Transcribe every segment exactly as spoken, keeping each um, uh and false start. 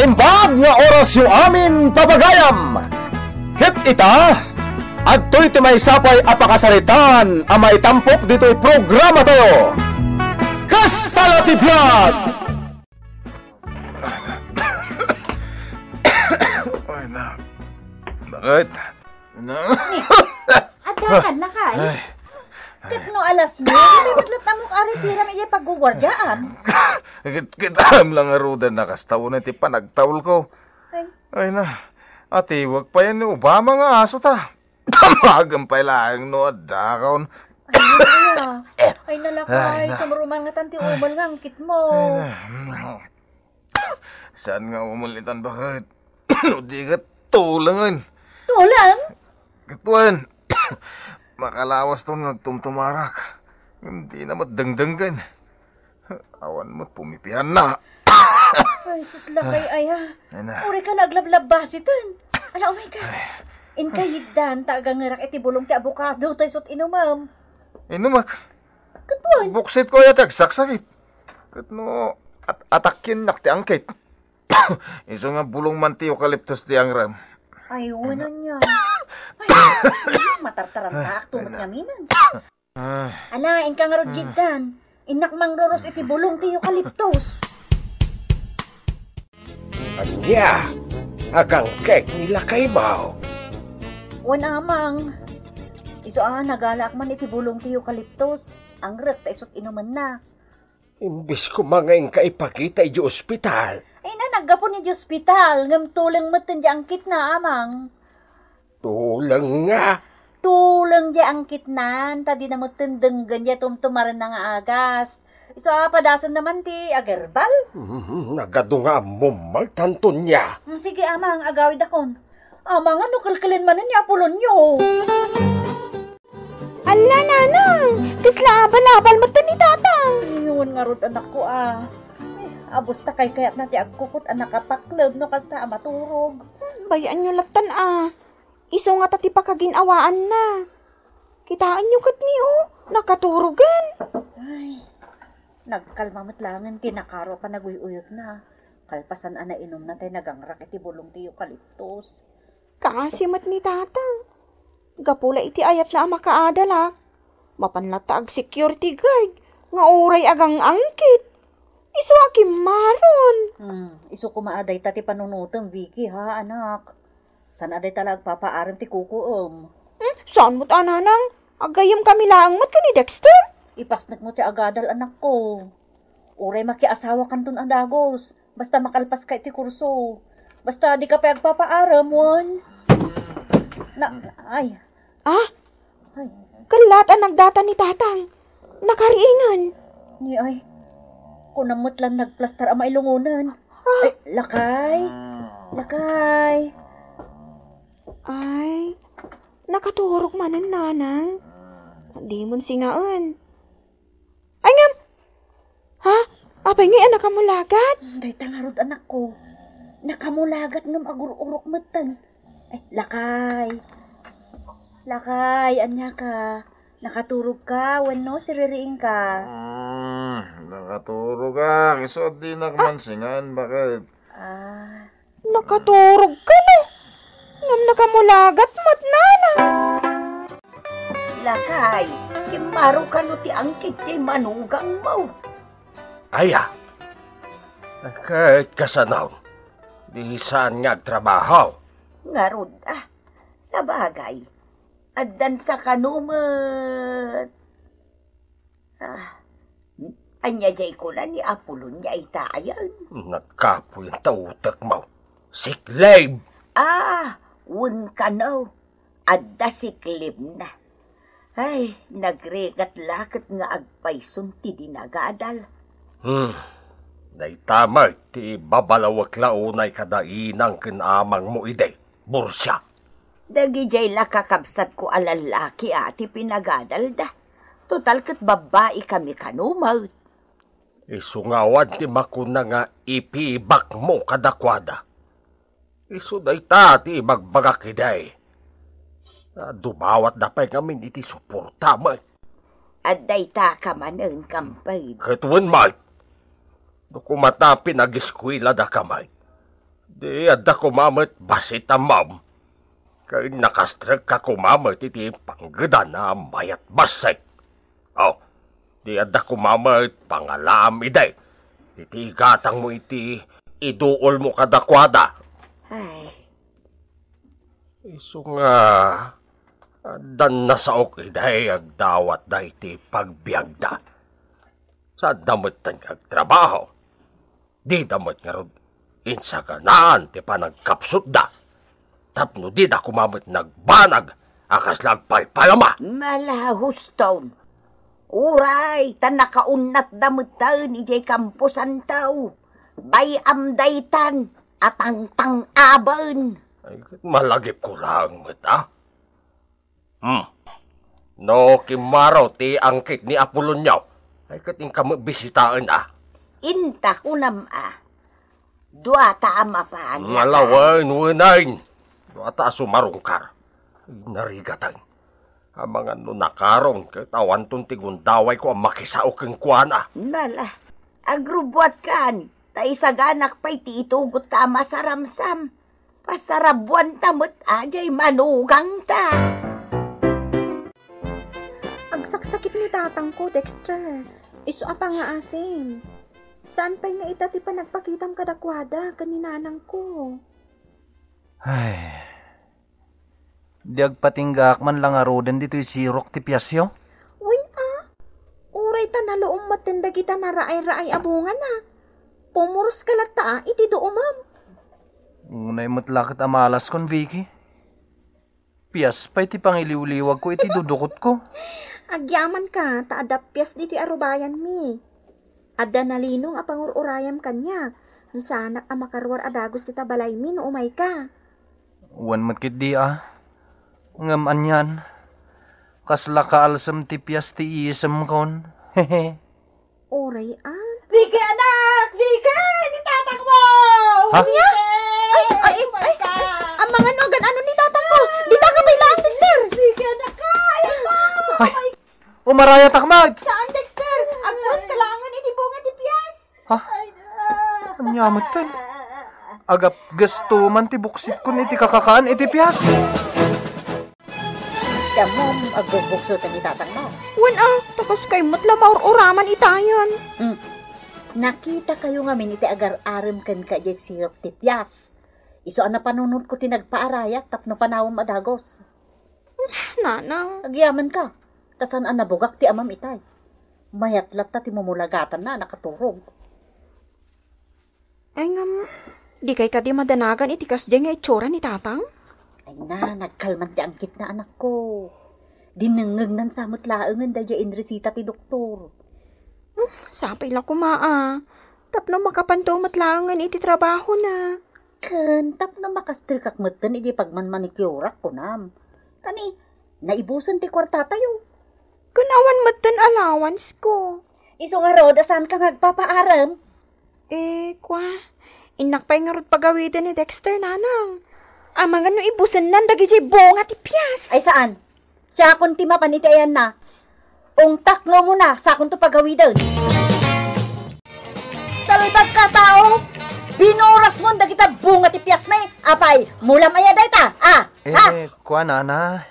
Naimbag nga orasyo amin, papagayam! Ket ita, adtoy ti maysa pay a pakasaritaan a maitampok ditoy programatayo. Kasta la ti biag! Ay na. Bakit? Na? Ni, addakan na kay? Ay. Ket no alas nuebe met latta mo ka aritiram idiay pagguguardiaam. Kit-, kitaem lang ngaruden a kasta unay ti panagtaulko. Ay. Ay na, atiwek pay ni Obama nga aso ta. Damagem pay laeng no addakon. Ay, ay, ay. Ay, na, lakay, sumruman ngatan ti umel nga angkitmo. Ay na. Saan nga umel itan, baket? No di ket tulengen. Tuleng? Ket wen, makalawaston nga agtumtumarak. Ngem dina met dengdenggen. Awan met pumipianna. Ay, sus, lakay aya. Ay na. Uray ka na aglablabasiten. Ala, oh my God. Ay. Inka yiddan, ta agangerak iti bulong ti abokado, ta isut' inumam. Inumak. Ket wen? Buksit ko aya ti agsaksakit. Ket no at-, atakiennak ti angkit. Isu nga bulong man ti eucalyptus ti angrem. Ay, wen ania. Ay, matartarantaak tumet ngamin. Ah. Ala, inka ngarud, ah, Jiddan. Innak mangruros iti bulong ti eucalyptus. Ania? Agangkek ni lakaymo? Wen, amang. Isu a, nagalaak man iti bulong ti eucalyptus. Angrek ta isut' inumenna. Imbes koma nga inka ipakita idiay ospital. Ay na, naggapu ni idiay ospital, ngem tuleng metten diay angkitna, amang. Tuleng nga? Tuleng diay angkitnan, ta dina metten denggen diay tumtumarenna nga agas. Isu a, padasenna man ti agerbal. Hmm, nagadu nga ammom met, Antonia. Hmm, sige, amang, agawidakon. Amang, no kelkelen manen ni Apolonio. Alla, nanang! Kasla abal-abal met ni tatang! Wen ngarud, anakko, a. Eh, abus ta kaykayatna ti agkukot a nakapakleb no kasta a maturog. Bay-anyo lattan, a. Isu ngata ti pakagin-awaanna. Kitaenyo ket ni, o, nakaturogen. Ay, nagkalma met laengen ti nakaro a panaguy-uyotna. Kalpasan a nainumna tay nagangrak iti bulong ti eukaliptus. Kaasi met ni tatang. Gapu la iti ayatna a makaadalak, mapan latta ag-security guard nga uray agang-angkit. Isu a kimmaron. Hmm, isu koma a dayta ti panunotem, Vicky, ha, anak? Saan a dayta la agpapaarem ti kukuem? Hmm, saan met a, nanang? Aggayemkami laeng met ken ni Dexter. Ipasnekmo ti agadal, anakko. Uray makiasawakanton a dagus, basta makalpaska iti kurso. Basta dika pay agpapaarem, wen. Na, ay. Ah? Ay. Ken laat a nagdata ni tatang. Nakariingen. Ni ay. Kunam met la nagplastar a mailungonen. Ah. Ay, lakay. Lakay. Ay, nakaturog manen, nanang. Dimon singaen. Ay, ngem! Ha? Apay ngay a nakamulagat? Dayta ngarud, anakko. Nakamulagat ngem agur-urok metten. Ay, lakay. Lakay, ania ka? Nakaturog ka wenno siririing ka? Hmm, nakaturog ak. Isu a dinak mansingaen, baket? Ah. Nakaturog ka, no? Ngem nakamulagat met, nana. Lakay, kimmaro kano ti angkit ti manugangmo? Aya, ket kasano? Di saan nga agtrabaho? Ngarud, ah, sabagay, addan sa kano met. Ah, ania jay kuna ni Apolon nga itayen? Nagkapoy ta utekmo. Siklib! Ah, wen kano. Adda siklibna. Ay, nagrigat la ket nga agpayson ti dinagadal. Hmm. Dayta met ti babalawek la unay kada inang ken amangmo idi. Borsia. Dagidiay la kakabsatko a lallaki a ti pinagadalda. Total ket babbai kami kano met. Isu nga awan ti makuna nga ipibakmo kadakuada. Isu dayta ti ibagbagak idi. A, dumawatda pay ngamin iti suporta met. Adda ita ka manen, Kampay. Ket wen met, no kumata pinagiskuelada ka met, Di adda koma met bassit, ammom. Ken nakastrekka koma met iti panggedan a mayat bassit. O, di adda koma met pangalaam idi iti igatangmo iti iduolmo kadakuada. Ay. Isu nga addan nasaok idi agdawatda iti pagbiagda. Saanda metten nga agtrabaho. Dida met ngarud insaganaan ti panagkapsutda tapno dida koma met nagbanag a kasla agpalpalama. Malahuston. Uray ta nakaunnatda metten idiay kamposanto. Bay-am daytan a tangtang-aben. Ay, ket malagipko laeng met, a? Hmm. No kimmaro ti angkit ni Apolonio, ay ket inka met bisitaen, a? Inta kunam, a. Dua ta a mapan. Ngala, wen, wenen. Dua ta a sumarungkar. Ay, narigaten. Amangan no nakaron, ket awanton ti gundawayko a makisao kenkuana. Nala, agrubbuatkan, ta isaganak pay ti itugotta a masaramsam. Pasarabuanta met a diay manugangta. Agsaksakit ni tatangko, Dexter. Isu a pangngaasim. Saan pay nga ita ti panagpakitam kadakuada ken ni nanangko? Ay. Di agpatinggaak man la ngaruden ditoy sirok ti piasyo? Wen a, uray ta naluom metten dagita naraay-raay a bungana. Pumuros ka latta a iti duomam. Unay met la ket a malaskon, Vicky. Pias pay ti pangiliwliwagko iti dudukotko. Agyamanka ta adda pias ditoy arubayanmi. Adda nalinong a pangur-urayam kaniak no saanak a makaruar a dagus dita balaymi no umayka. Wen met ketdi a. Ngem anian, kasla kaalsem ti pias ti iisemkon. Hehe. Uray a. Vicky, anak! Vicky! Ni tatang mo! Ha? Vicky! Ay, ay, ay, ay! Amangan no agan-ano ni tatang mo! Dita ka pay laeng, Dexter! Vicky, anak ka! Ay, ay! Umarayatak met! Saan, Dexter? Agpuros ka laengen iti bunga ti pias. Ha? Ania metten? Agapgesto man ti buksitkon iti kakakaan iti pias. Ammom, agbukbuksoten ni tatang mo. Wen a, ta kas kaymo met la maur-uraman itayen. Hmm. Nakitakayo ngamin iti agar-arem kenka idiay sirok ti pias. Isu a napanunotko ti nagpaarayat tapno panawem a dagus. Nanang. Agyamenka, ta saan a nabugak ti amam itay. Mayat latta ti mumulagatanna a nakaturog. Ay ngem, dikay kadi madanagan iti kasdiay nga itsura ni tatang? Ay na, nagkalman ti angkitna, anakko. Dinnengngegnan sa met laengen daydiay inresita ti doktor. Hmm, sapay la koma a. Tapno makapanto met laengen iti trabahona. Ken tapno makastrekak metten iti pagmanmanicure-ak, kunam. Tani, naibusen ti kuartatayo. Ken awan metten allowance ko. Isu ngarud a saanka nga agpapaarem? Eh, kua, innak pay ngarud pagawiden ni Dexter, nanang. Amangan no ibusennan dagidiay bunga ti pias. Ay saan? Siakon ti mapan iti ayanna. Ungtak nga umuna, sakonto pagawiden. Salbagka a tao! Binurasmon dagita bunga ti piasmi! Apay, mulam aya dayta? Ah! Eh, ha? Kua, nana.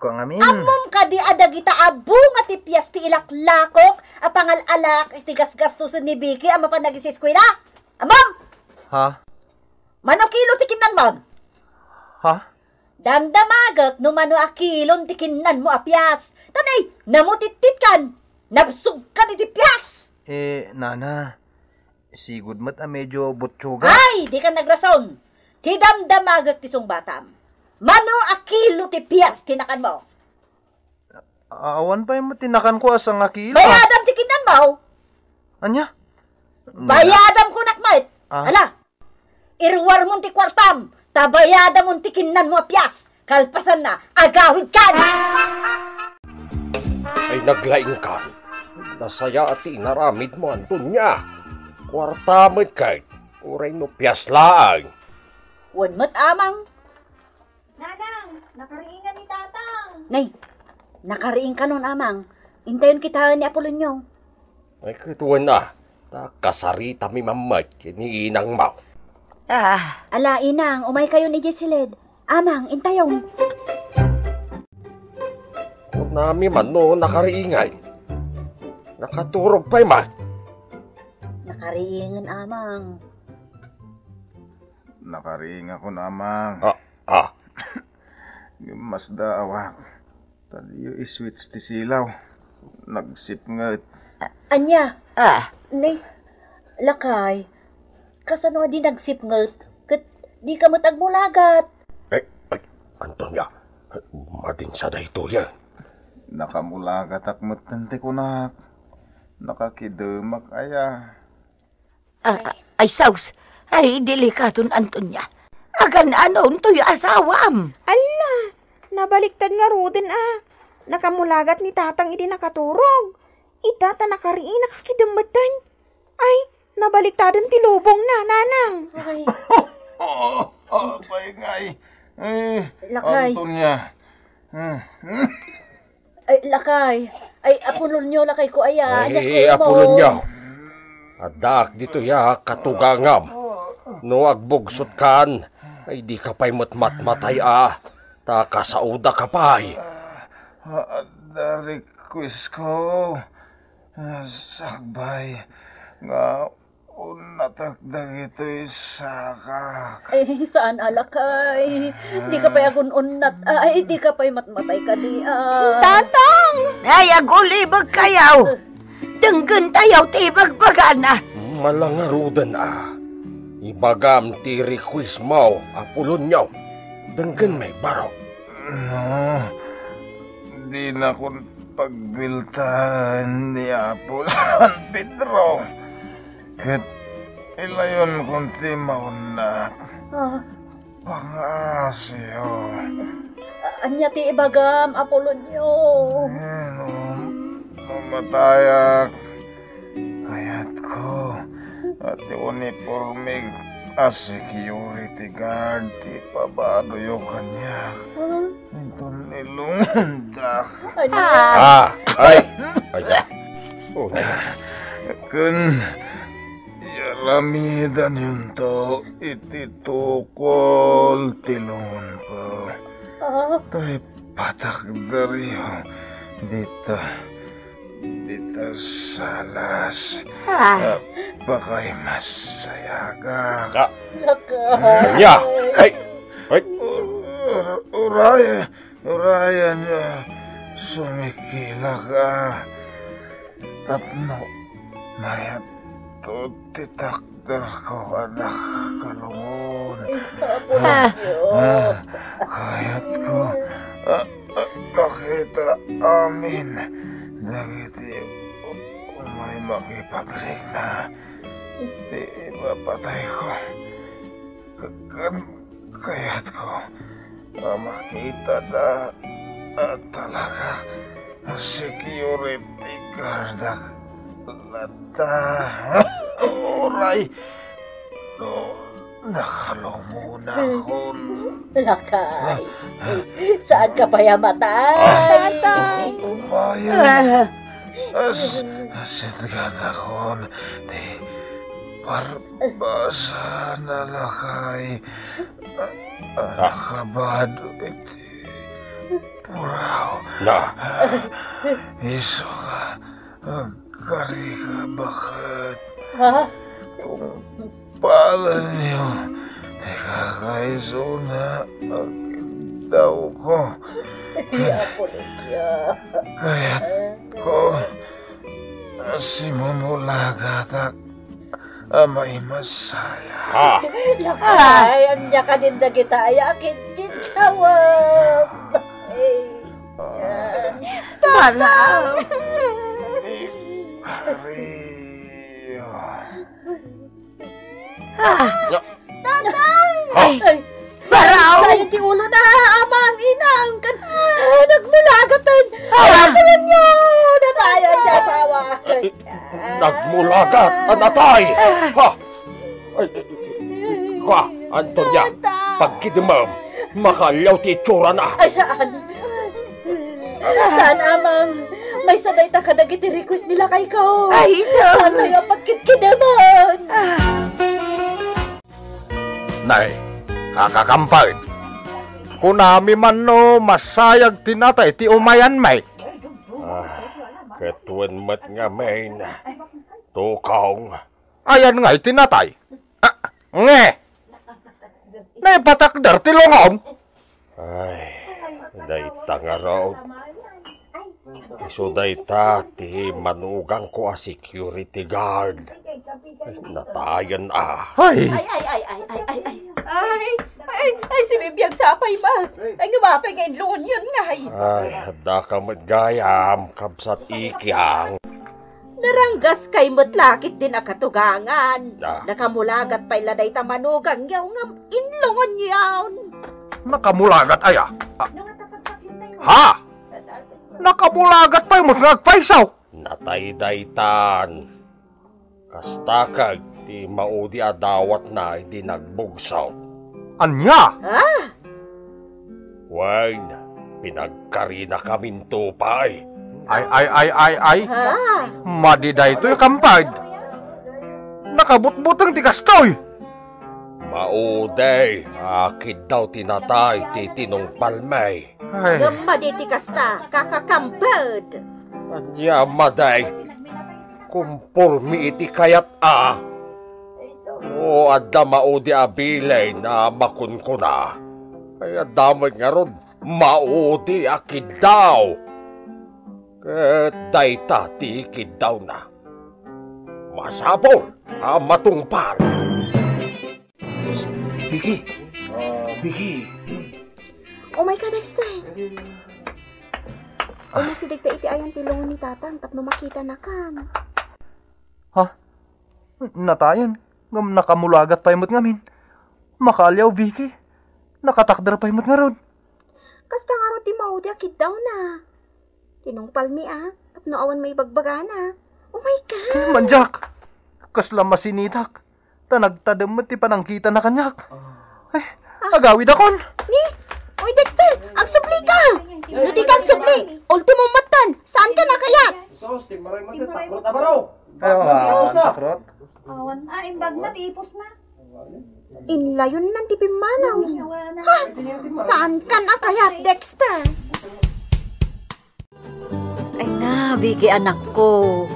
Kua ngamin. Ammom kadi a dagita a bunga ti pias ti ilaklakok a pangal-alaak iti gasgastosen ni Vicky a mapan agiseskuela? Ammom? Ha? Mano kilo ti kinnanmon? Ha? Damdamagek no mano a kilon ti kinnanmo a pias. Tanay, namutittitkan, nabsogkan iti pias. Eh, nana, sigud met a medyo butsuga. Ay, dika nagrason. Ti damdamagek ti sungbatam. Mano a kilo ti pias ti nakanmo? Awan pay met ti nakanko a sangakilo. Bayadam ti kinnanmo. Ania? Bayadam kunak met. Ah. Ala, iruarmon ti kuartam, ta bayadamon ti kinnanmo a pias. Kalpasanna, agawidkan! Ay, naglaingkan. Nasayaat ti inaramidmo, Antonia. Kuarta met ket, uray no pias laeng. Wen met, amang. Nanang, nakariingan ni Tatang. Nay, nakariingkanon, amang. Intayon kitaen ni Apolonio. Ay, ket wen a, ta kasaritami mammet ken ni inangmo. Ah. Ala, inang, umaykayon idiay siled. Amang, intayon. Kunami man no nakariingay. Nakaturog pay man. Nakariingen, amang. Nakariingakon, amang. Ah, ah. Masdaawak. Ta diyo i-switch ti silaw. Nagsipnget. A-, ania? Ah. Ni, lakay, kasano a di nagsipnget? Ket dika met agmulagat. Ay, ay, Antonia, madinsa daytoy, eh. Nakamulagatak metten ti kunak. Nakakidemak aya. Ah, ay, sus. Ay, delikadon, Antonia. Agan-anon toy asawam? Alla, nabaliktad ngaruden a. Nakamulagat ni tatang idi nakaturog. Ita ta nakariinak a kidem metten. Ay, nabaliktaden ti lubongna, nanang. Ay. Apay ngay. Eh, Lakay. Antonia. Hmm. Ay, lakay. Ay, Apolonio, lakay ko, aya. Ay, ania kaymo? Apolonio. Addaak ditoy a katugangam. No agbugsotkan, ay dika pay met matmatay a. Ta kasaoda ka pay. Ah, adda request ko. Ah, sakbay nga unnatak dagitoy sakak. Eh, saan a lakay? Dika pay agun-unnat. Ay, dika pay matmatay kadi a. Tatang! Ay, agulibek kayo! Denggen tayo ti ibagbagana. Malangaruden a. Ibagam ti request mo, Apolonio. Denggen met baro. No, dinakon pagbiltaan ni Apo San Pedro. Ket ilayonkon ti maunnak. Ah. Pangaasiyo. A-, ania ti ibagam, Apolonio? Eh, no, mamatayak, kayatko a ti uniporme a security guard ti pabadoyo kaniak. Ah. Inton ilungondak. Ania? Ah, ay, ay, ah. Oh, ken iaramidanyonto iti tukol ti lungonko. Ah. Ta ipatakderyo dita, dita salas. Ah. Pakaimasayagak. Ah. Lakay. Ania? Ay, ay. Ur-, ur-, uray, Urayan nga sumikilak a tapno mayat ti takderko a nakalungon. Apo Dios. Ah, kayatko a, a, makita amin dagiti umay makipagrikna ti ipapatayko. K-, kan-, kayatko a makitada a talaga a security guardak latta. Uray no nakalungonakon. Lakay. Saan ka pay a matay? Tatay. Umayen. Ah. As-, asitganakon ti par-, Basa na lakay a, a, ah, nakabado iti puraw. Na. Ah, isu nga agkarika baket. Ha? Kung palanyo ti kakaisuna a kiddawko. Apo Lydia. Kayatko a simumulagatak a maimasaya. Ah. Lakay, ania kadin dagita aya a kidkidawem? Ay. Para. Ikario. Ah. Tatang! Ay, baraw! Sayon ti ulo na, amang, inang, kan, ah, nagmulagatan. Ah! Apulan nyo! Natayan ti asawa. Nagmulagat a natay! Ha? Ay, ay, ay, kwa, Antonia, Tatang! Pagkidemem, makaalliaw ti itsurana. Ay, saan? Saan, amang? Maysa dayta kadagiti request ni lakayko. Ay, sus! Saan tayo pagkidkideman? Ah. Ay, kakakampag. Kunami man no masayag ti natay ti umayanmi. Ah, ket wen met ngamin, tukong. Ayan nga iti natay. Ah, nge! Naipatakder ti lungom. Ay, dayta ngarud. Isu dayta ti manugangko a security guard. Ay, natayen a. Ay! Ay, ay, ay, ay, ay, ay, ay. Ay, ay, ay, si Bibiag sapay ba? Ay, nga mapay nga inlungon yun nga, ay. Ay, adda ka met gayam, kabsat ikiang. Naranggas kay met lakit din a katugangan. Ah. Nakamulagat pay la dayta manugang yaw ngam inlungon yawn. Nakamulagat aya? Ah. Ha? Nakamulagat pay met nga agpayso? Natay daytan. Kasta kag ti maudi a dawatna idi nagbugso. Ania? Ah? Wen, pinagkarinakaminto pay. Ay, ay, ay, ay, ay. Ah. Madi daytoy, kampad. Nakabutbuteng ti kastoy. Maudi a kiddaw ti natay ti tinungpalmi. Ay. Ngem madi ti kasta, kakakampad. Ania madi? Kumpormi iti kayat a. O, adda maudi a bilin a makunkuna. Ay, adda met ngarud maudi a kiddaw. Ket dayta ti kiddawna. Masapul a matungpal. Vicky! Vicky! Umay ka, Dexter. Umasideg ta iti ayan ti lungon ni Tatang tapno makitanakan. Ha? Natayen, ngem nakamulagat pay met ngamin. Makaaliaw, Vicky. Nakatakder pay met ngarud. Kasta ngarud ti maudi a kiddawna. Tinungpalmi a, tapno awan maibagbagana. Umay ka! Mandiak! Kasla masinitak. Ta nagtadem met ti panangkitana kaniak. Ay, agawidakon! Ni? Oy, Dexter! Agsubli ka! No di ka agsubli, ultimo metten! Saan ka nakayat? Sus, timmaray man, takrot a baro. Ay, ah, takrot. Awan, ah, imbag na, ti ipos na. Inlayonnan ti pimmanaw. Ha? Saan ka nakayat, Dexter? Ay nga, Vicky, anakko.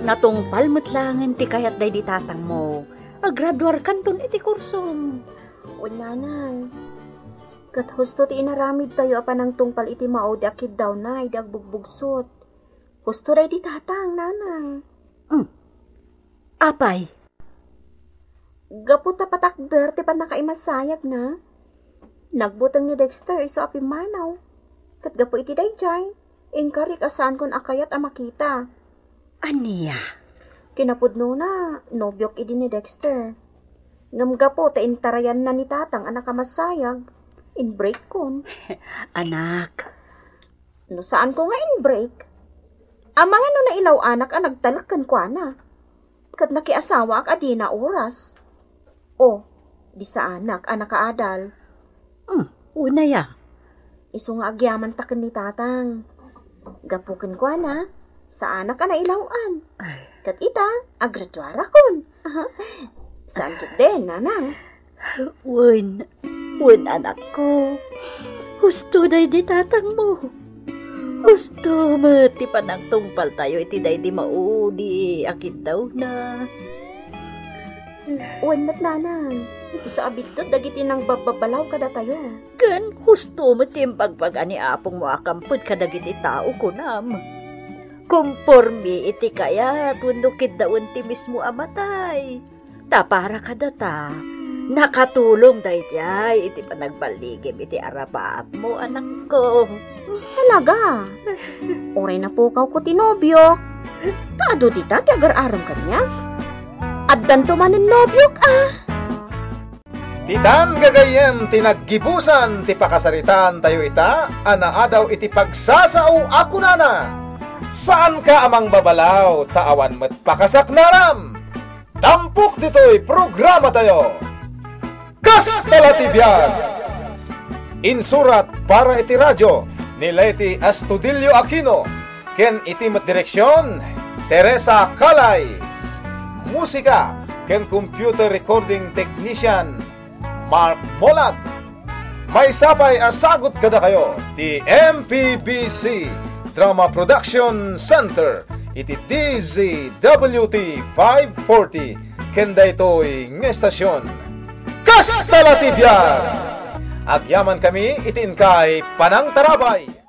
Natungpal met laengen ti kayat daydi tatangmo. Agraduarkanton iti kursom. Wen, nanang. Ket husto ti inaramidtayo a panangtungpal iti maudi a kiddawna idi agbugbugsot. Husto daydi tatang, nanang. Hmm. Apay? Gapu ta patakder ti pannakaimasayagna, nagbuteng ni Dexter isu a pimmanaw. Ket gapu iti daydiay, inkarik a saankon a kayat a makita. Ania? Kinapudnona, nobiok idi ni Dexter. Ngem gapu ta intarayanna ni Tatang a nakamasayag, inbreakkon. Anak. No saanko nga inbreak, amangan no nailaw-anak a nagtalek kenkuana. Ket nakiasawaak a dina oras. O, di saanak a nakaadal. Hmm, unay a. Isu nga agyamanta ken ni Tatang. Gapu kenkuana, saanak a nailaw-an. Ay. Ket ita, agraduarakon. Saan ketdin, nanang? Wen, wen, anakko. Husto daydi tatangmo. Husto met ti panangtungpaltayo iti daydi maudi a kiddawna. Wen met, nanang. Isu a biddut dagiti nangbabbabalaw kadatayo. Ken husto met ti imbagbaga ni apongmo a kamped kadagiti tao, kunam. Kompormi iti kayat wenno kiddawen ti mismo a matay. Ta para kadata, nakatulong daydiay iti panagballigim iti arabaatmo, anakko. Talaga? Uray napukawko ti nobiok. Ta adu dita ti agar-arem kaniak? Addanto manen nobiok, a? Ditan gagayyem ti naggibusan ti pakasaritaantayo ita a naadaw iti pagsasao a kunana, "Saanka a mangbabalaw, ta awan met pakasaknanam." Tampok ditoy programatayo, Kasta la ti Biag. Insurat para iti radio ni Leti Astudillo Aquino ken iti met direksion, Teresa Calay. Musika ken computer recording technician, Mark Molag. Maysa pay a sagut kadakayo ti M P B C Drama Production Center iti D Z W T five forty ken daytoy nga estasion. Kasta la ti biag! Agyaman kami iti inkay panangtarabay.